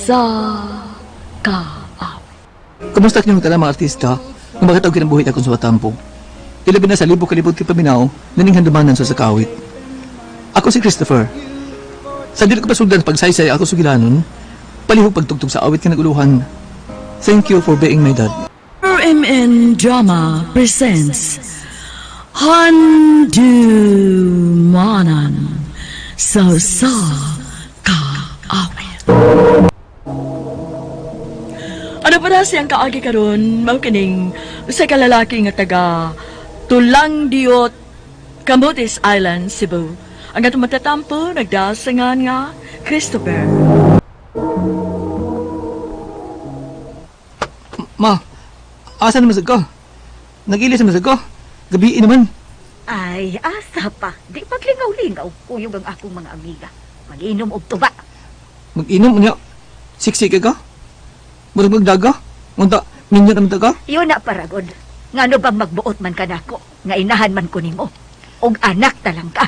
Sa Kaawit. Kumusta kanyang tala mga artista nga makatawag kinabuhi akong sa Watampo? Ilabi na sa libo kalibot kay paminaw, naning handumanan sa sakawit. Ako si Christopher. Sa dili ko pasugdan pagsaysay ako sugilanon, palihog pagtugtog sa awit nga naguluhan. Thank you for being my dad. RMN Drama presents Handumanan sa Sa Kaawit. Ano pa na siyang kaagi karon mao kining usa ka lalaki nga taga Tulang Diot, Camotes Island, Cebu. Ang atong matatampo nagdasangan nga Christopher. Ma, asa naman sa ka? Nagilis naman sa ka? Gabi naman. Ay, asa pa. Di paglingaw-lingaw. Kuyog ang akong mga amiga. Mag-inom og tuba. Mag-inom niya. Siksik ka? Murag magdaga? Ngunta, minyo naman ta ka? Yun na paragod. Ngano bang magbuot man ka nako? Nga inahan man ko nimo. Og anak talang ka.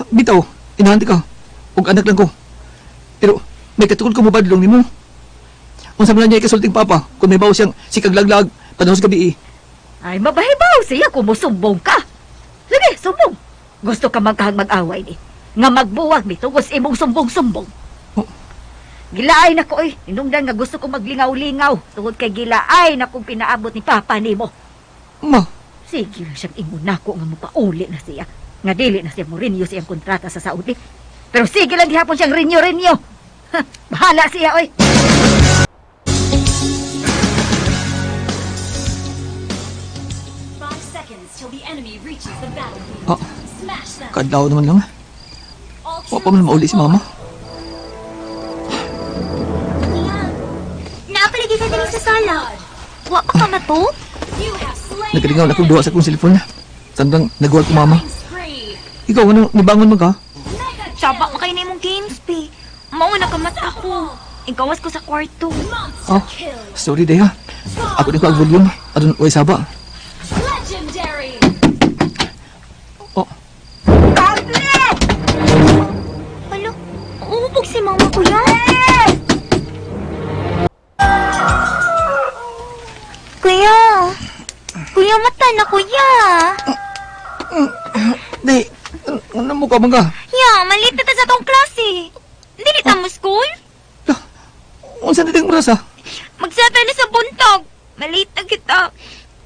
Bitaw, inahan ka. Og anak lang ko. Pero may katukol ko mabadlong nimo. Unsa man lang niya ikasulting papa kung may bawo siyang sikaglaglag panahon sa gabi eh. Ay, mabahibaw siya kung musumbong ka. Sige, sumbong. Gusto ka magkahag mag-away ni. Nga magbuwag mi tungos imong sumbong-sumbong. Oh. Gilaay na ko eh. Inungdan nga gusto ko maglingaw-lingaw. Tungod kay gilaay na kong pinaabot ni papa nimo. Ma, Sige lang siyang ingon nako nga mopauli na siya. Nga dili na siya mo renew siyang kontrata sa Saudi. Pero sige lang gihapon siyang renew-renew. Ha, bahala siya, oy. 5 seconds till the enemy reaches the battlefield. ah, Smash them. kadlaw naman lang. All Wa pa man mauli si mama. Naapalagi ka diri sa sala. Wa pa ka mato? You have slain Nagkalingaw na akong duha sa akong cellphone. Tandang nagwal ko mama. an spree. Ikaw ano, nibangon man ka? Mega Saba kill. pa kayo na imong games, pe. Mao na kamata ko. Ikawas ko sa kwarto. Monster Oh, kill. sorry day ha. Ako din ko ang volume. Aron way saba. Legendary. Oh, Alo, uubog si mama ko yan. Kuya! Kuya, mata na kuya! day, ano mo ka man ka? Ya, malit na ta sa tong klase. Dili ta mo school? Unsa na ting oras ah? Magsata na sa buntag. Malit na kita.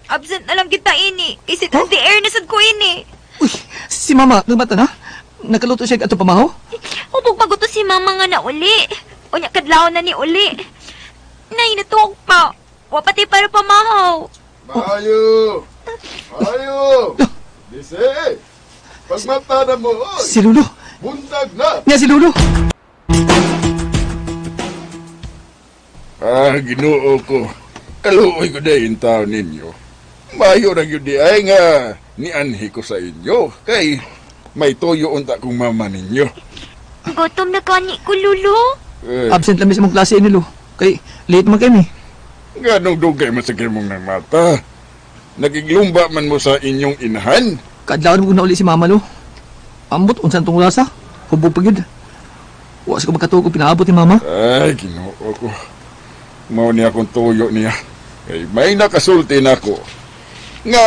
Absent na lang kita ini. Kasi huh? the air na sad ko ini. Uy, si mama nagmata na. Nakaluto siya ato pamahaw. Hubog maguto si mama nga na uli. Unya kadlaw na ni uli. Nay, natuog pa. Wapati para pamahaw. Maayo! Maayo! Dise! Pagmata na mo, oy! Si Lolo. Buntag na! Niya si Lolo. Ah, ginoo ko. Kaluoy ko na yung tao ninyo. Maayo ra gyud di ay nga nianhi ko sa inyo. Kay may toyo unta kong mama ninyo. Gutom na kani ko, Lolo. Eh, Absent lang mi sa mong klase ni Lo. Kay late man kami. Ganong dugay man sa mong namata. Nagiglumba man mo sa inyong inahan. Kadlaw mo na uli si mama Lo. Ambot unsa tong oras ah? Hubog pa gyud. Wa sa ko makatuog og pinaabot ni mama. Ay, ginoo ko. Mao niya akong tuyo niya. Kay may nakasulti na ako. Nga,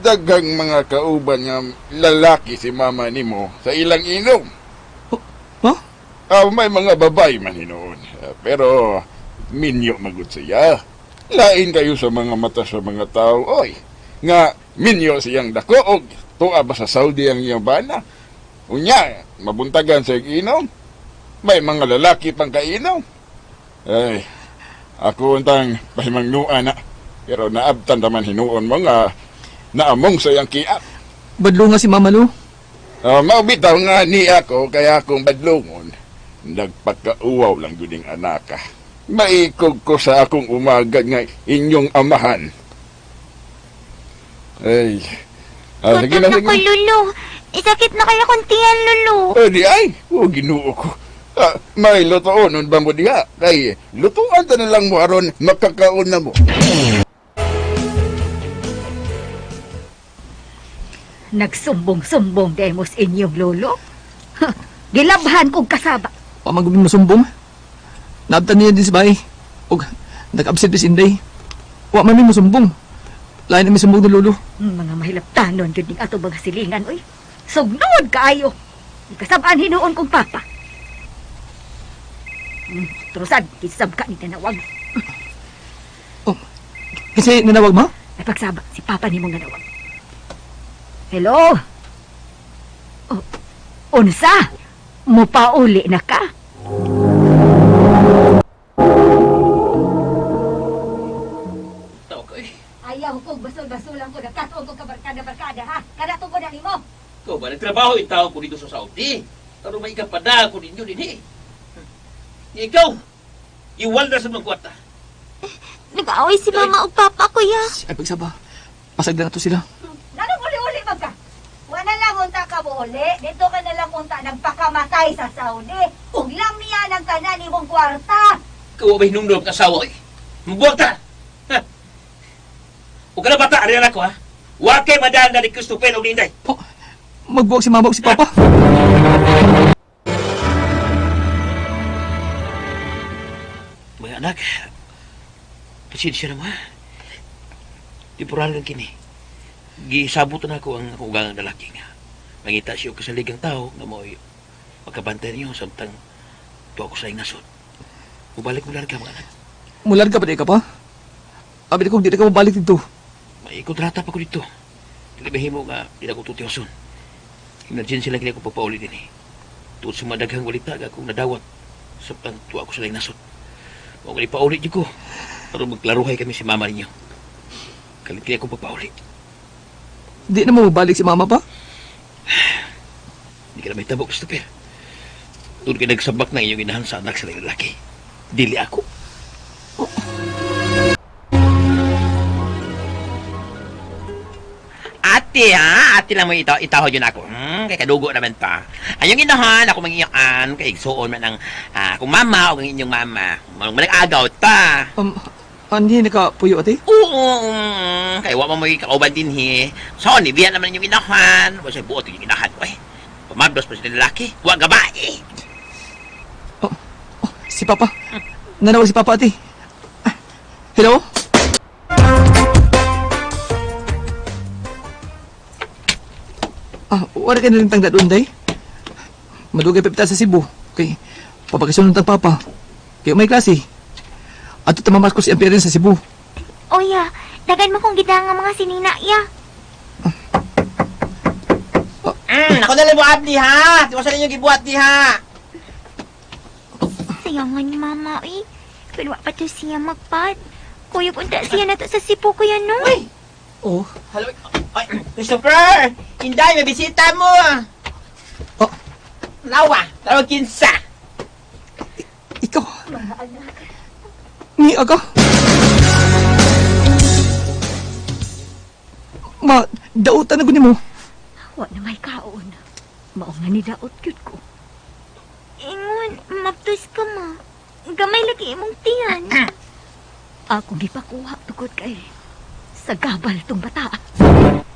daghang mga kauban nga lalaki si mama nimo sa ilang inom. Ha? Ah, may mga babae man hinoon. Ah, pero, minyo magud siya. Lain kayo sa mga mata sa mga tao, oy. Nga, minyo siyang dako og tuwa ba sa Saudi ang iyang bana. Unya, mabuntagan sa iyang inom. May mga lalaki pang kainom. Ay, ako untang pahimangnuan na. Pero naabtan naman hinuon mo nga naamong sa iyang kiat. Badlo nga si mama Lo. Ah, maubitaw nga ni ako kaya akong badlongon. Nagpakauwaw lang yun yung anaka. Maikog ko sa akong umaga nga inyong amahan. Ay, ah, sige Gutom na, na sige. ko, Lolo. Isakit na kaya kong tiyan, Lolo. Oh, di ay, oh, ginoo ko. Ah, may lutoon nun ba mo diha? Kay, lutuan ta na lang mo aron makakaon na mo. Nagsumbong-sumbong demos inyong lolo. Ha, gilabhan kong kasaba. Wa man gud mi masumbong. Naabtan niya din sa bahay. Og nag-absent bis Inday. Wa man mi mosumbong. Lain na mi sumbong ng lolo. Mga mahilaptanon jud ning ato mga silingan oy. Sugnod kaayo. Ikasab-an hinuon kong papa. Trusad, kisab ka ni tanawag. Oh, kasi nanawag ma? Ay pagsaba, si papa nimo nga nawag. Hello? Oh, unsa? Mupauli na ka? Tao ko eh. Ayaw ko basol-basulan ko, nagkatuon ko kabarkada-barkada ha. Kada ko na nimo. Ikaw ba, nagtrabaho yung tao ko dito sa Saudi. Pero may ikapada ko ninyo din eh. Ikaw, iwal na sa mga kwarta. Nag-aaway si mama ug papa, kuya. Ay pagsaba. Pasagdan na to sila. Nanong uli-uli man ka? Wala lang unta ka mo uli. Dito ka na lang unta nagpakamatay sa Saudi. Ug lang niya ng tanan imong kwarta. Ikaw ba hinumdum ang asawa eh? Mabuwag ta! Ha? Huwag ka na bata, ariyan ako ha. Huwag kay madaan na ni Christopher o Linday. Oh, magbuwag si mama o si papa. Mga anak, pasensya na mo ha. Tipuran lang kini. Gisabot na ako ang akong ugangang lalaki nga. Mangita siya og kasaligang tao nga mo'y makabantay niyo samtang tuwa ko sa ingasod. Mubalik mo lang ka mga anak. Mulan ka pa di ka pa? Abi ko di na ka mabalik dito. May kontrata pa ko dito. Dili mahimo nga di na ko tutiyoson. Emergency lang kini ako pagpauli din eh. Tuod sa mga daghang walita nga akong nadawat samtang tuwa ko sa laing nasod. Mao nga ipauli jud ko. Aron magklaruhay kami si mama ninyo. Kalit kini ako pagpauli. Di na mo mabalik si mama pa? Hindi ka na may tabo, Christopher. Doon ka nagsabak ng iyong inahan sa anak sa lalaki. Dili ako. Ate ha, ate lang mo ito, itaho yun ako. Kay kadugo naman pa. Ayong inahan, ako mangiyakan, kay igsuon man ang akong mama o ang inyong mama. Manong agaw ta. Anhi nakapuyo ate? Oo, kay wa man mo'y kauban din he. So, ni biya naman inyong inahan. Wa siya buot inyong inahan. Uy, pamabdos pa sila lalaki. Wa gabae. Oh, oh, si papa. Nanawag si papa ate. Ah, hello? Ah, wala ka na rin tang dadun, day. Madugay pa pita sa Cebu. Kay, papakasyon tang papa. Kay may klase. Ato tamamas ko si ang parents sa Cebu. Oya, dagan mo kong gidang nga mga sinina, ya. Ako na lang mo abli ha. Di mo sa ninyo gibuhat di ha. Sayangan ni mama, eh. Pero wa pa to siya magpad. Kuyog unta siya na to sa Cebu, kuya, no? Oh, Hello. Ay, Christopher! Inday, may bisita mo! Oh. Lawa! Lawa kinsa! ikaw. Ni aga. Ma, dautan na guni mo. Wa na may kaon. Mao nga ni daot gyud ko. Ingon, maptos ka, ma. Gamay lagi imong tiyan. Ako gipakuha tugod kay sa gabal tong bata.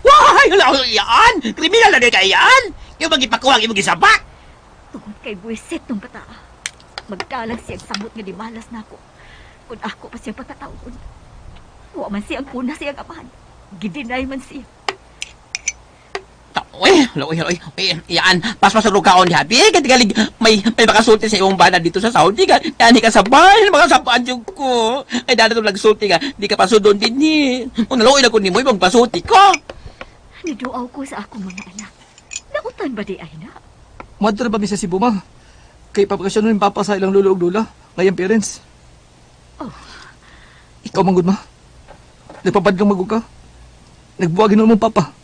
Why? Hala, iyaan! Kriminal na di ka iyaan! Yung magipakuha ang imong gisabak! Tungod kay buwisit tong bata. Magdalag siyang samot nga di malas nako. Kung ako pa siya pagkataon. Wa man siyang kuna siyang amahan. Gidinay man siya. Uy, hala, uy, uy, uy, iyaan. Paspas ang kaon diha. Bi, katigalig, may makasulti sa imong bana dito sa Saudi ka. Yani ka sabay, makasabaan yung ko. Ay, dala itong nagsulti ka. Di ka pasudon din ni. Kung naluoy na ko ni mo, ibang pasulti ko. Niduaw ko sa akong mga anak. Nautan ba di ay na? Madto na ba mi sa Cebu, ma? Kay papakasyon nun papa sa ilang lolo ug lola, ngayang parents. Oh. Ikaw manggod, ma. Nagpapadlong magug ka. Nagbuwagin nun mong papa.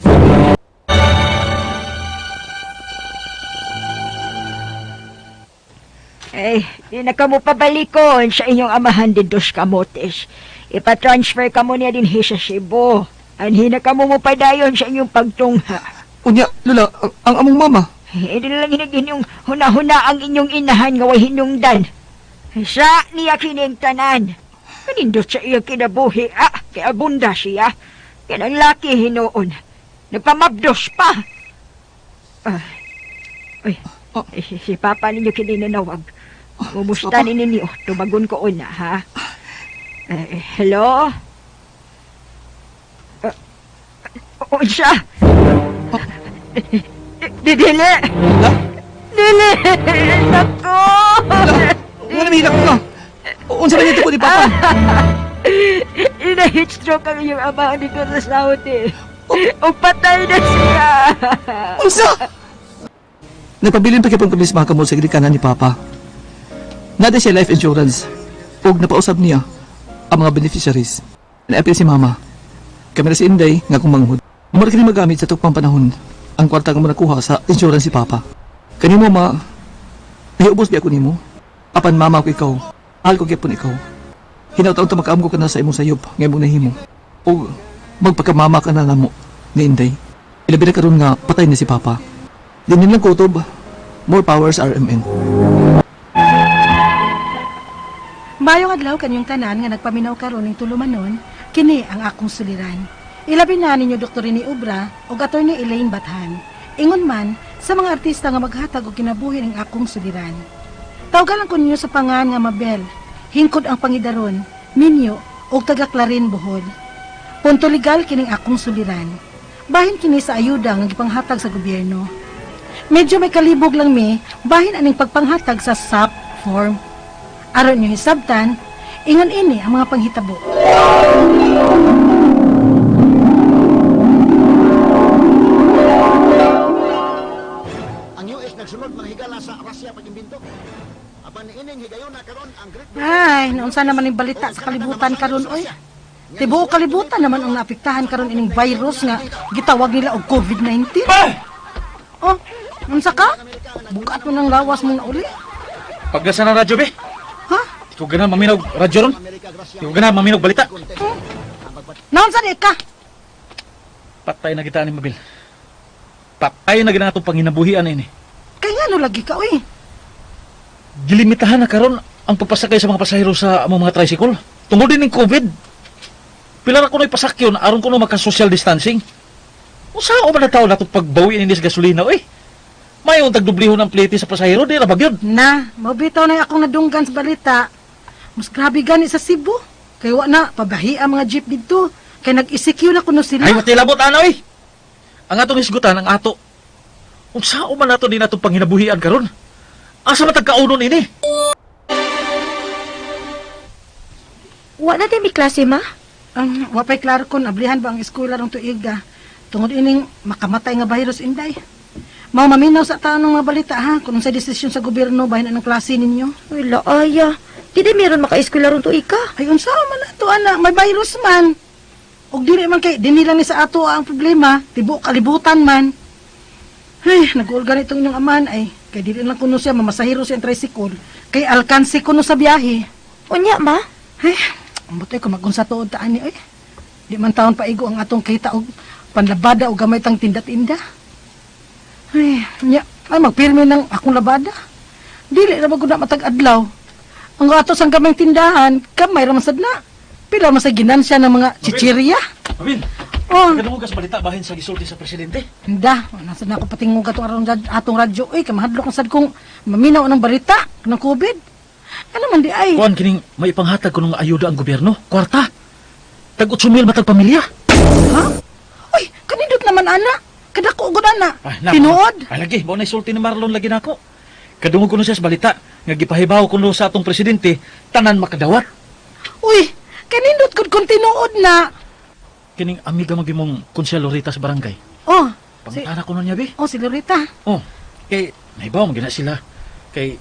Eh, di na ka mo pabalikon sa inyong amahan din dos kamotes. Ipa-transfer ka mo niya din sa Cebu. Anhi na ka mo mo padayon sa inyong pagtungha. Unya, lola, ang among mama. Hindi lang hinig inyong huna-huna ang inyong inahan nga way hinungdan. Sa niya kining tanan. Kanindot sa iya kinabuhi, ah, kay abunda siya. Kanang laki hinuon. Nagpamabdos pa. Ah, uy, Oh. si, si Papa ninyo kininanawag. Kumusta ni ninyo? Tubagon ko una, ha? Eh, hello? Eh, unsa? Dili! La? Dili! Nako! Wala may hilak ka. Unsa man ito po ni Papa? Ina-heat stroke ang iyong ama dito sa Saudi. O patay na siya! Unsa? Nagpabilin pa kay kami sa mga kamot sa ginikanan ni Papa. Nada siya life insurance. Ug napausab niya ang mga beneficiaries. Naapil si Mama. Kami na si Inday nga akong manghud. Mura kini magamit sa tukpang panahon ang kwarta nga mo nakuha sa insurance si Papa. Kanimo ma, nahiubos bi ako nimo. Apan mama ko ikaw. Mahal ko gyapon ikaw. Hinawtaon ta makaamgo ka na sa imong sayop nga imong nahimo. Ug magpagkamama ka na namo ni Inday. Ilabi na karon nga patay na si Papa. Dinin lang kutob. More powers RMN. Mayong adlaw kanyong tanan nga nagpaminaw karon ning tulumanon, kini ang akong suliran. Ilabi na ninyo Dr. Rene Obra ug Attorney Elaine Bathan. Ingon man sa mga artista nga maghatag og kinabuhi ning akong suliran. Tawgalan ko ninyo sa pangan nga Mabel, hingkod ang pangidaron, minyo ug taga Clarin Bohol. Punto legal kining akong suliran. Bahin kini sa ayuda nga gipanghatag sa gobyerno. Medyo may kalibog lang mi, bahin aning pagpanghatag sa SAP form. Aron nyo hisabtan, ingon ini ang mga panghitabo. Ang US nagsunod mga higala sa Russia pag-imbento. Apan niining higayona karon ang Great Ay, naunsa naman yung balita sa kalibutan karon oy. Tibuok kalibutan naman ang naapektahan karon ining virus nga gitawag nila og COVID-19. Oh, unsa ka? Bukat mo ng lawas mo na uli. Pagdasa ng radyo, be. Ha? Di ko ganahan maminaw radyo ron. Di ko ganahan maminaw balita. Naunsa di ka? Patay na kita ni Mabil. Patay na gina atong panginabuhian ini. Kay ngano lagi ka oy? Gilimitahan na karon ang pagpasakay sa mga pasahero sa among mga tricycle. Tungod din ng COVID. Pila ra kuno'y pasakyon aron kuno maka-social distancing. Usa o man na tao nato pagbawi ini sa gasolina oy. Mayon tagdublihon ang plete sa pasahero di ra ba gyud? Na, mabitaw na akong nadunggan sa balita. Mas grabe gani sa Cebu. Kay wa na pabahi ang mga jeep didto. Kay nag-ECQ na kuno sila. Ay matilabot ana oy. Ang atong hisgutan ang ato. Unsa o man nato din atong panginabuhian karon? Asa man tagkaunon ini? Wa na tay mi klase, ma? Ang wa pa'y klaro kon ablihan ba ang eskwela rong tuiga. Tungod ining makamatay nga virus inday. Mao maminaw sa tanong mga balita ha kung unsay desisyon sa gobyerno bahin anong klase ninyo. Uy, laaya. Di di meron maka-eskwela ron tuig ka. Ay unsa man ato ana, may virus man. Og dili man kay dinhi lang ni sa ato ang problema, tibuok kalibutan man. Ay, nag-uol ganitong inyong aman ay kay dili lang kuno siya mamasahiro siya ang tricycle kay alkansi kuno sa biyahe. Unya, ma? Ay, ambot ay kung magunsa tuod ta ani oy. Di man taon paigo ang atong kita og panlabada o gamay tang tinda-tinda. Ay, nya, ay magpirmi ng akong labada. Dili ra ba gud na matag adlaw. Ang ato sang gamay tindahan, kamay ra man sad na. Pila man sa ginansya ng mga chichirya. Mabil, Oh, kadungog ka sa balita bahin sa gisulti sa presidente. Hindi, nasa na ako patingog atong arong atong radyo oy, kay mahadlok na sad kong maminaw ng balita ng COVID. Ano man di ay? Kuan kining may ipanghatag kuno nga ayuda ang gobyerno, kwarta. Tag 8,000 matag pamilya. Ha? Uy, kanindot naman ana. Kadako gud ana. Tinuod. Ay lagi, mao na isulti ni Marlon lagi nako. Kadungog kuno siya sa balita nga gipahibaw kuno sa atong presidente tanan makadawat. Uy, kanindot gud kung tinuod na. Kining amiga magimong konsehal Lorita sa barangay. Oh, si Pangutana kuno niya be. Oh, si Lorita. Oh, kay nahibaw man gina sila. Kay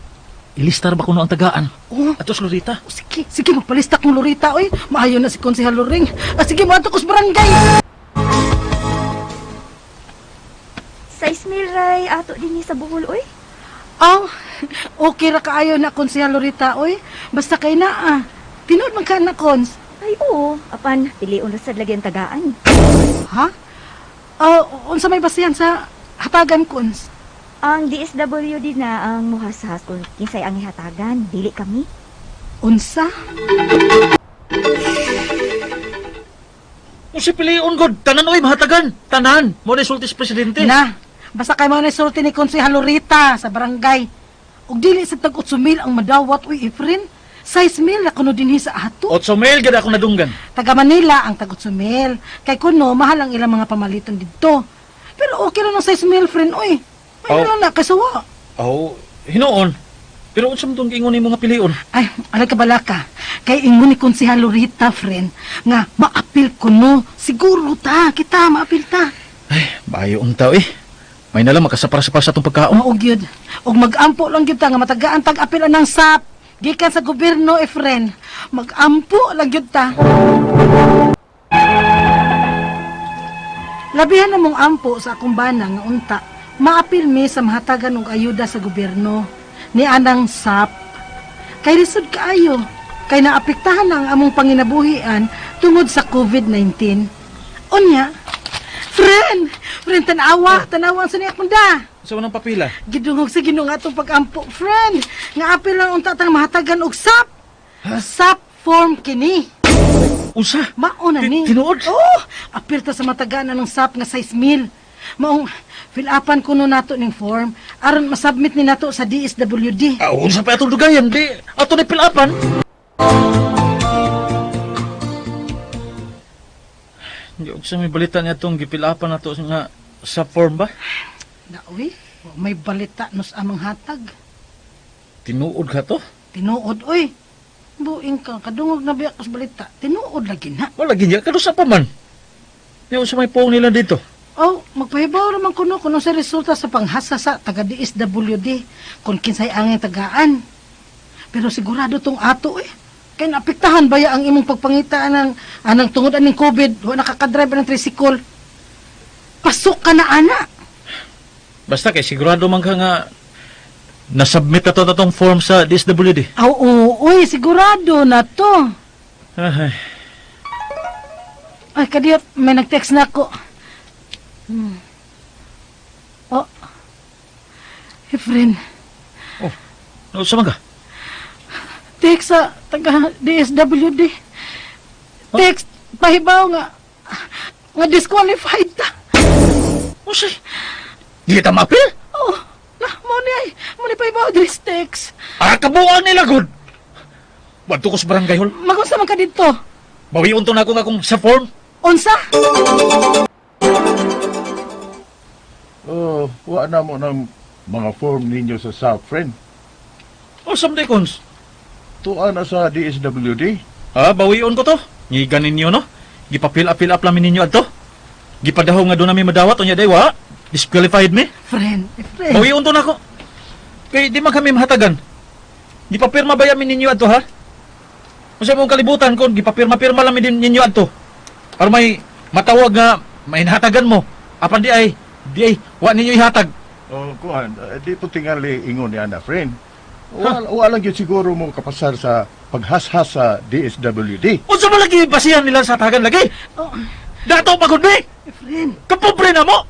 ilistar ba kuno ang tagaan? Oh, Atos Lorita. oh, sige, sige magpalista kong Lorita oy. Maayo na si Konsehal Loring. Ah, sige moadto ko sa barangay. 6 mil ray ato din sa Bohol, oy. Oh, okay ra kaayo na Konsehal Lorita oy. Basta kay na ah. Tinuod man ka na cons. Ay, oo. Apan, pilion ra sad lagi ang tagaan. Ha? Oh, unsa may basihan sa hatagan cons? Ang DSWD na ang muhasas kung kinsay ang ihatagan. Dili kami. Unsa? Kung si pilion god, tanan oy mahatagan. Tanan, mo na isulti sa presidente. Na, basta kay mo na sulti ni Konsehal Lorita sa barangay. Ug dili sa tag 8 mil ang madawat uy, Efren. 6 mil na kuno dinhi sa ato. 8 mil gid ako nadunggan. Taga Manila ang tag 8 mil. Kay kuno mahal ang ilang mga pamaliton didto. Pero okay ra ng 6 mil, friend, uy. Ay Oh. lang na kasawa. Oh, hinuon. Pero unsa man tong giingon nimo nga pilion? Ay, alay ka balaka. Kay ingon ni Konsehal Lorita, friend, nga maapil kuno. Siguro ta, kita maapil ta. Ay, bayo unta eh. May nalang makasapara-sapara sa atong pagkaon. Mao gyud. Og magampo lang gyud ta nga matagaan tag apil anang SAP. Gikan sa gobyerno, Efren. Magampo lang gyud ta. Labihan na mong ampo sa akong bana nga unta. Maapil mi sa mahatagan og ayuda sa gobyerno ni anang SAP. Kay lisod kaayo kay naapektahan na ang among panginabuhian tungod sa COVID-19. Unya, friend, friend tanawa, tanawa ang sa akong da. Sa unang papila. Gidungog sa Ginoo nga atong pagampo, friend. Nga apil lang unta tang mahatagan og SAP. SAP form kini. Unsa? Mao na ni. Tinuod? Oh, apil ta sa matagaan ng SAP nga 6 mil. Maong fill upan kuno nato ning form aron masubmit ni nato sa DSWD. Ah, unsa pa atong dugayan di ato ni pilapan. Di og sa may balita niya atong gipilapan nato nga sa form ba? Naoy, wa may balita nos amang hatag. Tinuod ka to? Tinuod oy. Buing ka kadungog na biya kas balita. Tinuod lagi na. Wala ginya kadusa pa man. Di unsa may poong nila dito. Oh, magpahibaw raman kuno kuno sa resulta sa panghasa sa taga DSWD kung kinsay angay tagaan. Pero sigurado tong ato eh. Kay naapektahan ba ya ang imong pagpangita anang anang tungod aning COVID, wa nakakadrive ng tricycle. Pasok ka na ana. Basta kay sigurado man ka nga nasubmit na to atong form sa DSWD. Aw, oo, uy, sigurado na to. Ay, Ay, kadiyot, may nag-text na ako. Oh. Efren, unsa man ka? text sa taga DSWD. Text, pahibaw nga, nga disqualified ta. Unsa? Di ta maapil? Oh, lah, mo ni ay, mo ni pahibaw diri sa text. Ah, kabuang nila gud. Wadto ko sa barangay hall. Magunsa man ka dito? Bawion to na ako nga akong sa form. Unsa? Oh, wa na mo ng mga form ninyo sa SAP, friend. O someday cons. Tuwa na sa DSWD. Ah, bawion ko to. Ngigan ninyo no. Gipapil-apil up lamin ninyo adto. Gipadaho nga doon nami madawat unya day wa. Disqualified me. Friend, friend. Bawion to nako. Kay di man kami mahatagan. Gipapirma ba yamin ninyo adto ha? Unsa mong kalibutan kon gipapirma-pirma lang mi din ninyo adto. Aron may matawag nga may nahatagan mo. Apan di ay wa ninyo ihatag. Oh, kuan, di po tingali ingon ni ana, friend. Wa lang gyud siguro mo kapasar sa paghashas sa DSWD. Unsa man lagi basihan nila sa hatagan lagi? Oh, Dato pagod mi. friend. Kapobre na mo!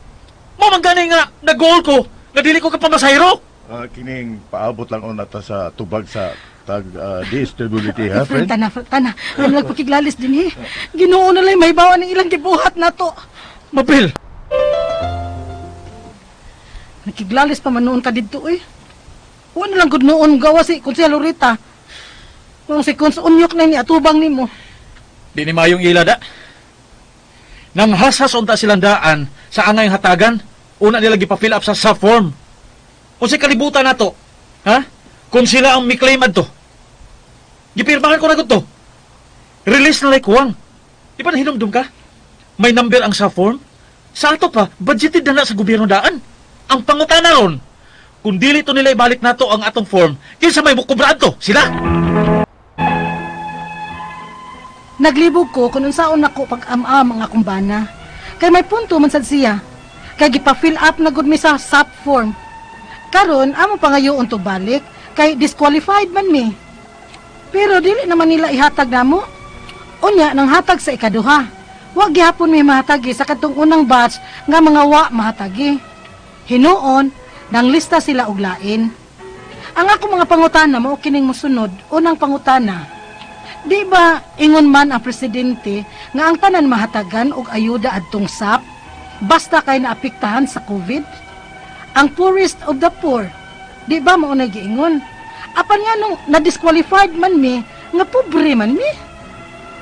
Mo man gani nga nag-goal ko, nga dili ko kapamasahero. Ah, kining paabot lang una ta sa tubag sa tag DSWD ha, Friend, friend. tana, tana. Ano nagpakiglalis din eh. Ginoo na lang may bawa ng ilang gibuhat na to. Mapil. Nakiglalis pa man noon ka didto eh. Wa na lang gud noon gawa si Konsehal Lorita. Kung si Kons Unyok na ni atubang nimo. Di ni mayong ila da. Nang hasas unta silang daan sa angay hatagan, una nila gipa-fill up sa form. Kung sa kalibutan nato, ha? Kung sila ang mi-claim adto. Gipirmahan ko na gud to. Release na like kuwang. Di ba nahinumdum ka? May number ang sa form. Sa ato pa, budgeted na na sa gobyerno daan. Ang pangutana ron, kung dili to nila ibalik nato ang atong form, kinsa may mukubra adto? Sila. Naglibog ko kung unsaon nako pag-am-am ang akong bana. Kay may punto man sad siya. Kay gipa-fill up na gud mi sa SAP form. Karon amo pangayoon to balik kay disqualified man mi. Pero dili naman nila ihatag namo. Unya nang hatag sa ikaduha. Wa gihapon mi mahatagi sa kadtong unang batch nga mga wa mahatagi. Hinuon nang lista sila og lain. Ang ako mga pangutana mao kining mosunod. Unang pangutana, di ba ingon man ang presidente nga ang tanan mahatagan og ayuda adtong SAP basta kay naapektahan sa COVID? Ang poorest of the poor. Di ba mao na giingon? Apan nga nung na-disqualified man mi, nga pobre man mi.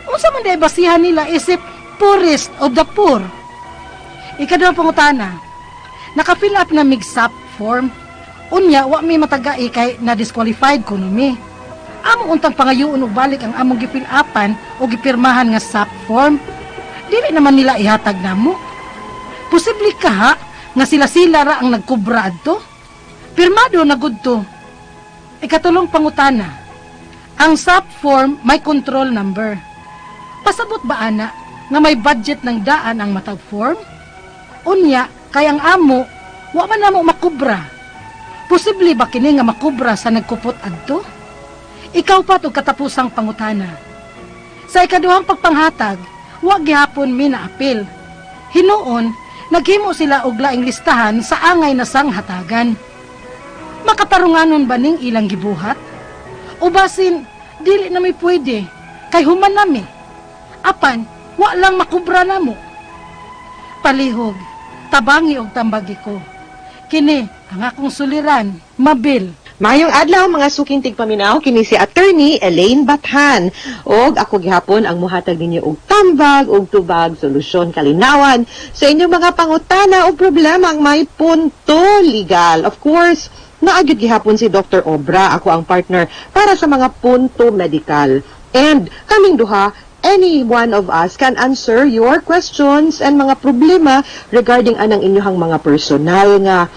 Unsa man diay basihan nila isip poorest of the poor? Ikaduhang pangutana, naka-fill up na mig SAP form. Unya, wa mi matagai kay na-disqualified kuno mi. Amo untang pangayoon og balik ang among gi-fill upan o gipirmahan nga SAP form. Dili naman nila ihatag namo. Posible ka ha nga sila-sila ra ang nagkubra adto? Pirmado na gud to. Ikatulong pangutana, ang SAP form may control number. Pasabot ba ana nga may budget ng daan ang matag form? Unya, kay ang amo, wa man namo makubra. Posible ba kini nga makubra sa nagkupot adto? Ikaupat og katapusang pangutana. Sa ikaduhang pagpanghatag, wa gihapon mi naapil. Hinuon, naghimo sila og laing listahan sa angay na sang hatagan. Makatarunganon ba ning ilang gibuhat? O basin, dili na mi pwede, kay human nami. Apan, wa lang makubra namo. Palihog, tabangi og tambagi ko. Kini, ang akong suliran, mabil. Maayong adlaw, mga suking tigpaminaw, kini si Attorney Elaine Bathan. Og ako gihapon ang muhatag ninyo og tambag og tubag, solusyon, kalinawan sa inyong mga pangutana o problema ang may punto legal. Of course, naa gyud gihapon si Dr. Obra, ako ang partner para sa mga punto medical. And kaming duha, any one of us can answer your questions and mga problema regarding anang inyong mga personal nga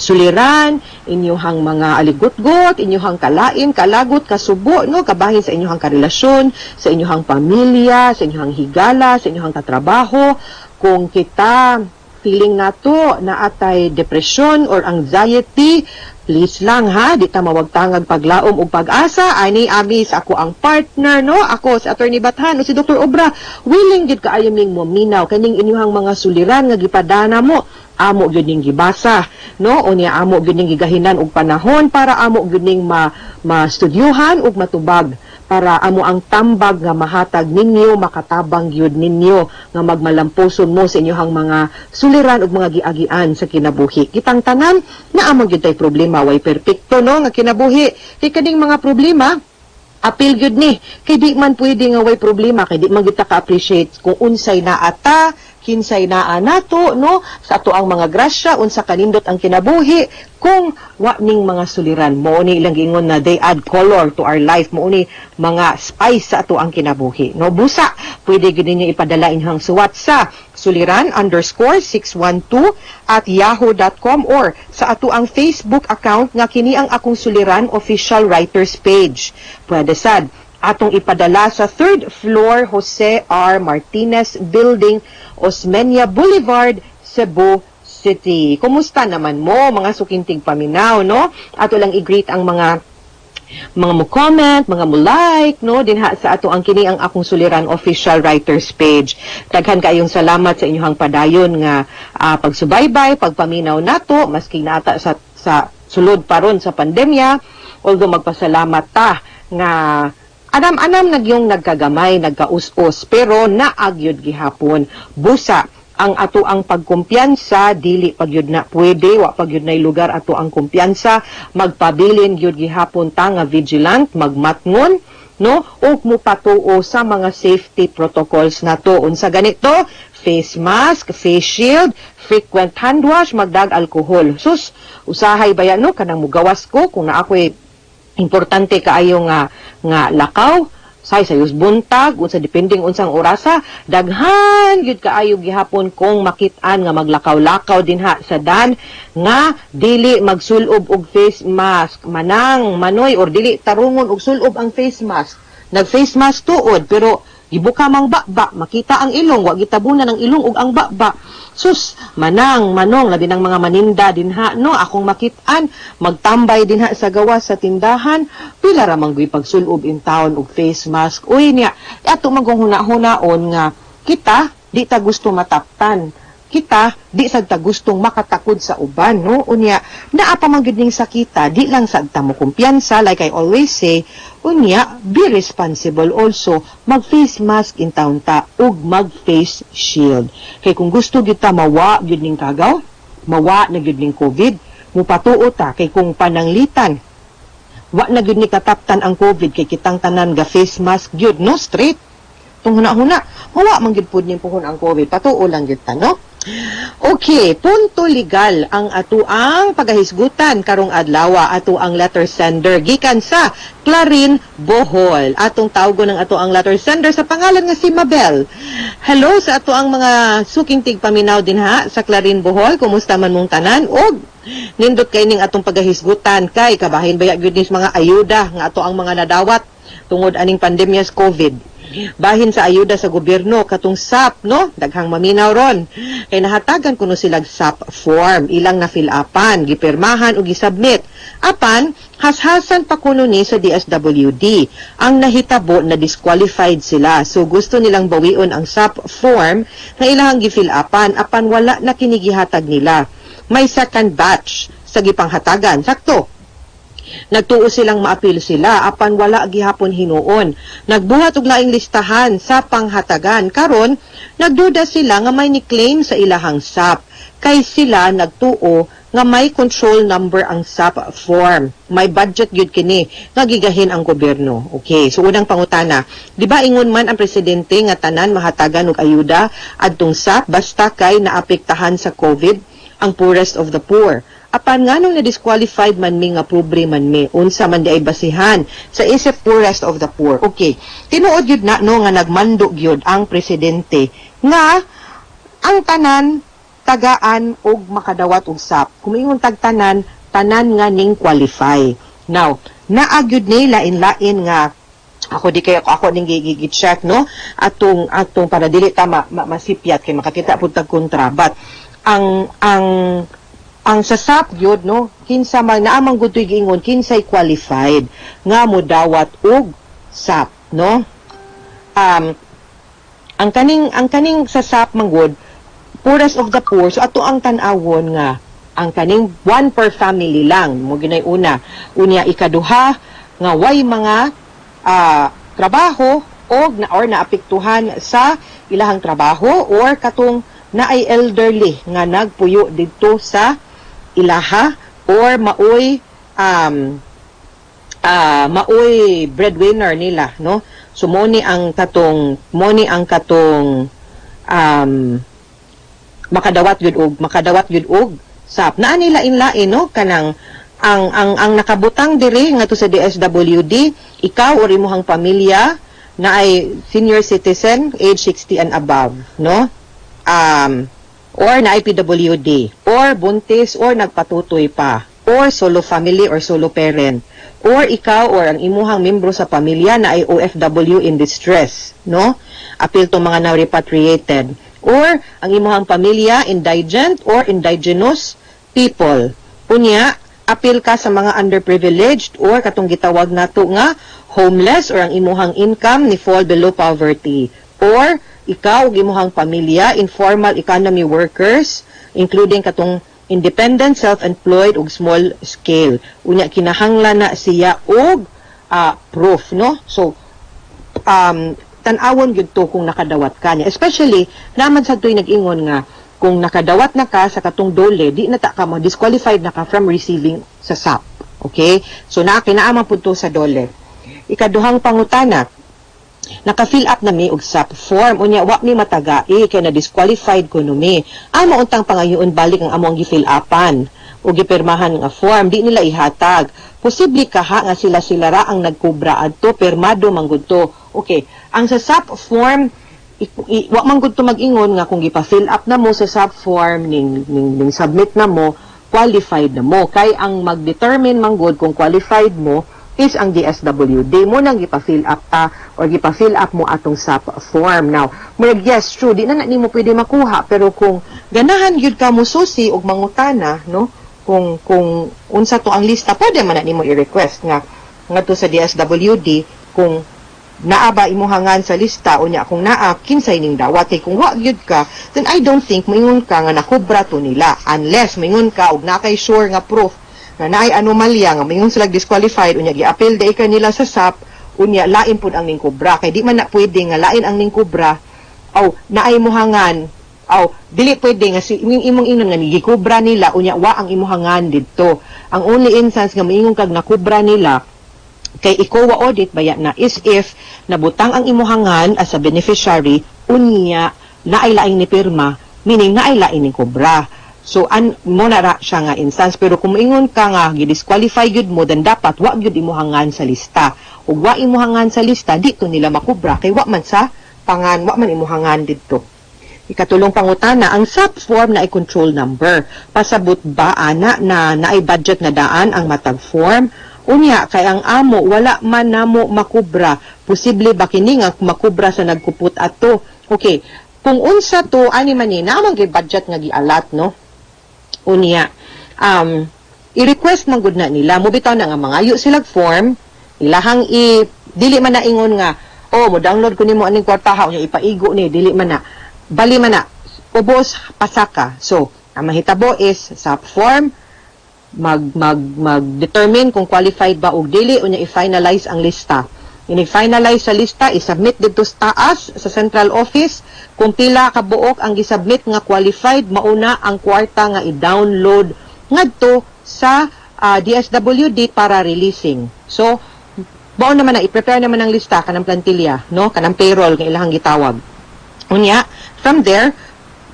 suliran, inyuhang mga aligutgot, inyuhang kalain, kalagot, kasubo, no, kabahin sa inyuhang karelasyon, sa inyuhang pamilya, sa inyuhang higala, sa inyuhang katrabaho. Kung kita feeling nato na atay depression or anxiety, please lang ha, di ta mawagtangag paglaom ug pag-asa. Ani ami sa ako ang partner, no, ako si Attorney Bathan o si Dr. Obra, willing gid kaayo ming mominaw kaning inyuhang mga suliran nga gipadana mo. Amo gyud ning gibasa, no, unya amo gyud ning gigahinan og panahon para amo gyud ning ma mastudyuhan ug matubag para amo ang tambag nga mahatag ninyo, makatabang gyud ninyo nga magmalampuson mo sa inyong mga suliran ug mga giagian sa kinabuhi. Kitang tanan na amo gyud tay problema, way perpekto, no, nga kinabuhi. Kay kaning mga problema apil gyud ni, kay di man pwede nga way problema, kay di man gyud ta ka-appreciate kung unsay naa ta, kinsay naa nato, no, sa ato ang mga grasya, unsa kanindot ang kinabuhi kung wa ning mga suliran. Mo ni ilang giingon na they add color to our life, mo ni mga spice sa ato ang kinabuhi, no. Busa pwede gyud ninyo ipadala inyong suwat sa suliran_612@yahoo.com or sa ato ang Facebook account nga kini ang Akong Suliran Official Writers page. Pwede sad atong ipadala sa third floor, Jose R. Martinez Building, Osmeña Boulevard, Cebu City. Kumusta naman mo, mga suking tigpaminaw, no? Ato lang i-greet ang mga mo comment, mga mo like, no, dinha sa ato ang kini ang Akong Suliran Official Writers page. Daghan kayong salamat sa inyong padayon nga pagsubaybay, pagpaminaw nato maski nata sa sulod pa ron sa pandemya. Although magpasalamat ta nga anam-anam nagyong nagkagamay, nagkaus-us, pero naagyod gihapon. Busa ang ato ang pagkumpiyansa dili pagyud na pwede, wa pagyud na lugar ato ang kumpiyansa. Magpabilin gyud gihapon ta nga vigilant, magmatngon, no, ug mopatuo sa mga safety protocols nato. Unsa ganito? Face mask, face shield, frequent hand wash, magdag alcohol. Sus, usahay baya, no, kanang mugawas ko kung naa ko'y importante kaayo nga lakaw say sayos buntag, unsa, depending unsang orasa, daghan gyud kaayo gihapon kung makit-an nga maglakaw-lakaw dinha sa dan nga dili magsulob og face mask, manang manoy, or dili tarungon og sulob ang face mask. Nag face mask tuod pero gibuka mang baba, makita ang ilong, wa gitabunan ang ilong ug ang baba. Sus, manang manong, labi ng mga maninda dinha, no, akong makit-an magtambay dinha sa gawas sa tindahan, pila ra man gyud pagsulob in town og face mask. Uy, niya ato man kung huna-hunaon nga kita di ta gusto mataptan, kita di sad ta gustong makatakod sa uban, no. Unya naa pa man gyud ning sakita, di lang sad ta mo kumpiyansa. Like I always say, unya be responsible also, mag face mask in town ta ug mag face shield, kay kung gusto gyud ta mawa gyud ning kagaw, mawa na gyud ning COVID. Mupatuo ta kay kung pananglitan wa na gyud ni kataptan ang COVID kay kitang tanan ga face mask gyud, no, straight tung huna-huna wa man gyud pud ning puhon ang COVID. Patuo lang gyud ta, no? Okay, punto legal ang atuang pagahisgutan karong adlaw. Ato ang letter sender gikan sa Clarin, Bohol. Atong tawgon ang ato ang letter sender sa pangalan nga si Mabel. Hello sa ato ang mga suking tigpaminaw dinha sa Clarin, Bohol. Kumusta man mong tanan? Og nindot kay ning atong pagahisgutan kay kabahin baya gyud ni sa mga ayuda nga ato ang mga nadawat tungod aning pandemya sa COVID. Bahin sa ayuda sa gobyerno katong SAP, no, daghang maminaw ron kay nahatagan kuno silag SAP form, ilang na fill upan, gipirmahan ug gisubmit, apan hashasan pa kuno ni sa DSWD. Ang nahitabo, na disqualified sila, so gusto nilang bawion ang SAP form nga ilang gi-fill upan, apan wala na kini gihatag nila. May second batch sa gipanghatagan, sakto. Nagtuo silang maapil sila apan wala gihapon hinuon. Nagbuhat og laing listahan sa panghatagan. Karon, nagduda sila nga may ni-claim sa ilahang SAP kay sila nagtuo nga may control number ang SAP form. May budget gyud kini nga gigahin ang gobyerno. Okay, so unang pangutana, di ba ingon man ang presidente nga tanan mahatagan og ayuda adtong SAP basta kay naapektahan sa COVID, ang poorest of the poor? Apan nganong na-disqualified man mi nga pobre man mi? Unsa man di ay basihan sa isip poorest of the poor? Okay. Tinuod gyud na, no, nga nagmando gyud ang presidente nga ang tanan tagaan og makadawat og SAP. Kung ingon tag tanan, tanan nga ning qualify. Now, naa gyud ni lain-lain nga ako di kay ako ning gi-check, no, atong atong para dili ta masipyat kay makakita pud tag kontra, but ang sa SAP gyud, no, kinsa man naa man gud to'y giingon kinsay qualified nga modawat og SAP, no? Ang kaning sa SAP manggod, poorest of the poor, so ato ang tan-awon nga ang kaning one per family lang mo ginay una. Unya ikaduha nga way mga trabaho og na or naapektuhan sa ilahang trabaho or katong naay elderly nga nagpuyo didto sa ilaha or maoy breadwinner nila, no? So mo ni ang katong makadawat gyud og SAP. Naa nila lain-lain, no, kanang ang nakabutang diri ngadto sa DSWD, ikaw or imuhang pamilya na ay senior citizen age 60 and above, no, or na PWD or buntis or nagpatutoy pa or solo family or solo parent or ikaw or ang imuhang membro sa pamilya na ay OFW in distress, no, apil to mga na repatriated, or ang imuhang pamilya indigent or indigenous people. Unya apil ka sa mga underprivileged or katong gitawag nato nga homeless or ang imuhang income ni fall below poverty or ikaw ug imuhang pamilya informal economy workers, including katong independent, self-employed ug small scale. Unya kinahanglan na siya og proof, no? So tan-awon gyud to kung nakadawat ka niya. Especially naman sa to'y nag-ingon nga kung nakadawat na ka sa katong DOLE, di na ta ka mo disqualified na ka from receiving sa SAP. Okay? So naa kinaaman pud to sa DOLE. Ikaduhang pangutana, naka-fill up na mi og SAP form unya wa mi matagai kay na disqualified kuno mi. Amo untang pangayoon balik ang among gi-fill upan o gipirmahan nga form? Di nila ihatag. Posible kaha nga sila sila ra ang nagkubra adto? Pirmado man gud to. Okay, ang sa SAP form, wa man gud to mag-ingon nga kung gipa-fill up na mo sa SAP form ning submit na mo, qualified na mo, kay ang mag-determine man gud kung qualified mo is ang DSWD mo nang gipa-fill up ta or gipa-fill up mo atong SAP form. Now, murag yes, true, di na na nimo pwede makuha, pero kung ganahan gyud ka mo susi og mangutana, no, kung unsa to ang lista, pwede man na nimo i-request nga ngadto sa DSWD kung naa ba imuhangan sa lista, unya kung naa, kinsay ning dawat. Kay kung wa gyud ka, then I don't think moingon ka nga nakubra to nila unless moingon ka og naa kay sure nga proof nga naay anomalya nga moingon sila disqualified, unya gi-appeal day ka nila sa SAP, unya lain pud ang ning kubra, kay di man na pwede nga lain ang ning kubra aw naay muhangan. Aw, dili pwede nga si imong imong ingnon nga gikubra nila unya wa ang imuhangan didto. Ang only instance nga moingon kag nakubra nila kay ICOA audit baya na is if nabutang ang imuhangan as a beneficiary, unya naay laing ni pirma, meaning naay laing ni kubra. So an mo na ra siya nga instance, pero kung moingon ka nga gi-disqualify gyud mo, then dapat wa gyud imuhangan sa lista. Ug wa imuhangan sa lista, di to nila makubra kay wa man sa pangan, wa man imuhangan didto. Ikatulong pangutana, ang SAP form na control number. Pasabot ba ana na naay budget na daan ang matag form? Unya kay ang amo wala man namo makubra. Posible ba kini nga makubra sa nagkupot ato? Okay. Kung unsa to ani man ni naman kay budget nga gialat, no? Unya i-request man gud na nila mo bitaw na nga mangayo silag form, ilahang i dili man na ingon nga, "Oh, mo download ko nimo aning kwarta ha, unya ipaigo ni." Dili man na, bali man na ubos pasaka. So ang mahitabo is sa form, mag mag mag determine kung qualified ba og dili, unya i-finalize ang lista. Ini-finalize sa lista, i-submit didto sa taas sa central office. Kung pila ka buok ang gisubmit nga qualified, mauna ang kwarta nga i-download ngadto sa DSWD para releasing. So mao naman na i-prepare naman ang lista kanang plantilla, no, kanang payroll nga ilahang gitawag. Unya from there,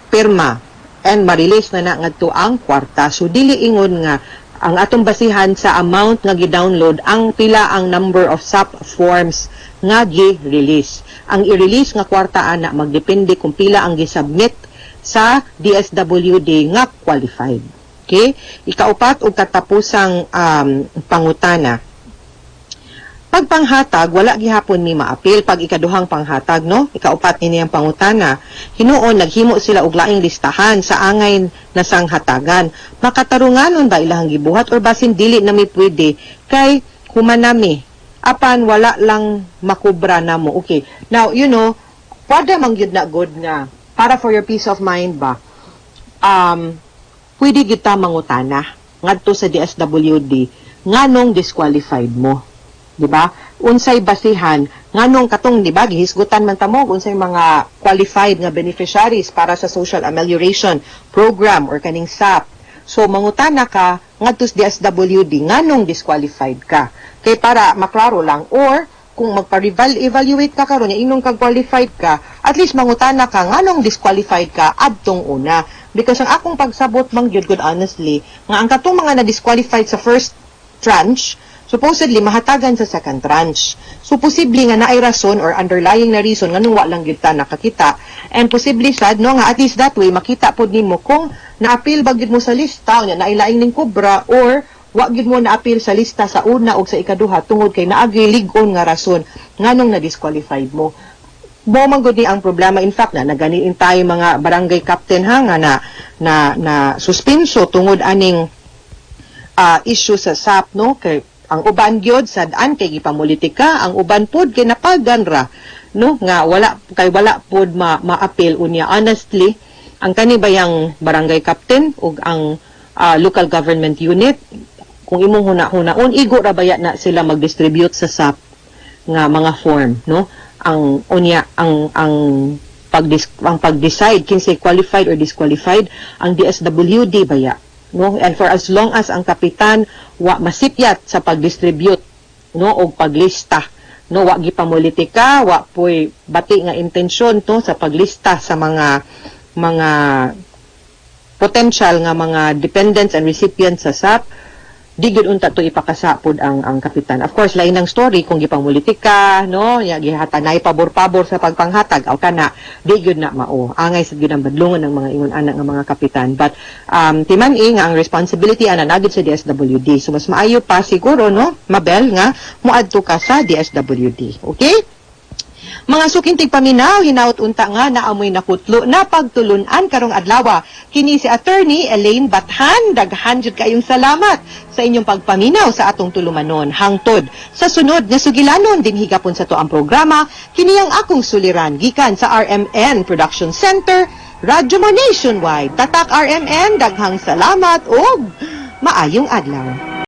pirma and ma-release na na ngadto ang kwarta. So dili ingon nga ang atong basihan sa amount nga gi-download ang pila ang number of SAP forms nga gi-release. Ang i-release nga kwarta ana magdepende kung pila ang gi-submit sa DSWD nga qualified. Okay? Ikaupat ug katapusang pangutana. Pag panghatag, wala gihapon mi maapil pag ikaduhang panghatag, no? Ikaupat ini ang pangutana. Hinuon naghimo sila og laing listahan sa angay na sang hatagan. Makatarunganon ba ilahang gibuhat or basin dili na mi pwede kay humanami apan wala lang makubra namo? Okay. Now, pwede man gyud na good nga para for your peace of mind ba. Pwede kita mangutana ngadto sa DSWD nganong disqualified mo. Di ba? Unsay basihan nganong katong, di ba, gihisgutan man ta mo unsay mga qualified nga beneficiaries para sa social amelioration program or kaning SAP. So mangutana ka ngadto sa DSWD nganong disqualified ka. Kay para maklaro lang, or kung magpa-evaluate ka karon, ingon kag qualified ka, at least mangutana ka nganong disqualified ka adtong una. Because ang akong pagsabot man gyud good, honestly, nga ang katong mga na-disqualified sa first tranche, supposedly mahatagan sa second tranche. So posible nga naay rason or underlying na reason nganong wa lang gyud ta nakakita, and posible sad, no, nga at least that way makita pod nimo kung naapil ba gyud mo sa lista unya naay laing ning kubra or wa gyud mo naapil sa lista sa una og sa ikaduha tungod kay naagay lig-on nga rason nganong na-disqualified mo. Mo man gud ni ang problema. In fact, na naganiin tayo mga barangay captain ha nga na na na suspenso tungod aning issue sa SAP, no, kay ang uban gyud sad-an kay gipamulitika, ang uban pod kay napagan ra, no, nga wala kay wala pod ma maapil. Unya honestly, ang kani bayang barangay captain ug ang local government unit, kung imong huna-hunaon, igo ra baya na sila mag-distribute sa SAP nga mga form, no? Ang unya ang pag-decide kinsay qualified or disqualified, ang DSWD baya, no? And for as long as ang kapitan wa masipyat sa pag-distribute, no, og paglista, no, wa gipamulitika, wa poy bati nga intensyon to sa paglista sa mga potential nga mga dependents and recipients sa SAP, di gyud unta to ipakasapod ang kapitan. Of course, lain ang story kung gipamulitika, no, ya gihatanay pabor-pabor sa pagpanghatag aw kana di gyud na mao. Angay sad gyud ang badlongon ng mga ingon ana nga mga kapitan. But timan-i nga ang responsibility ana naa gyud sa DSWD. So mas maayo pa siguro, no, Mabel, nga moadto ka sa DSWD. Okay? Mga suking tigpaminaw, hinaut unta nga naamoy nakutlo na pagtulunan karong adlaw. Kini si Attorney Elaine Bathan, daghan jud kayong salamat sa inyong pagpaminaw sa atong tulumanon. Hangtod sa sunod nga sugilanon dinhi gapon sa atuang programa, kini ang akong suliran gikan sa RMN Production Center, Radyo Mo Nationwide. Tatak RMN, daghang salamat ug maayong adlaw.